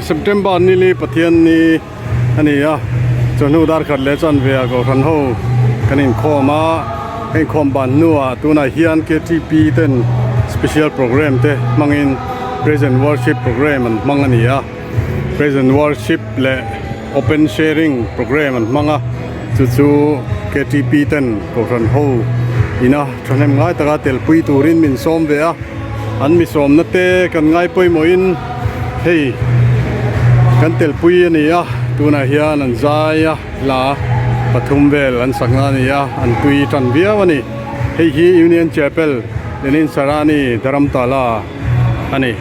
September nili Pathianni a ni a, chawhnu dar khat leh chuan ve a Kohhran ho kan inkhawm a, ka inkhawm ban hnuah tunah hian ktp ten special program te hmangin praise and worship program an hmang a ni a, praise and worship leh open sharing program an hmang a, chu chu ktp ten Kohhran ho ina thahnem ngai taka telpui turin min sawm ve a. An mi sawmna te kan ngai pawimawhin hei kan telpui a ni a, tunah hian an zai a la pathum vel an sakna a ni a, an tui tan viau a ni. Hei hi Union Chapel Lenin Sarani Dharamtala a ni.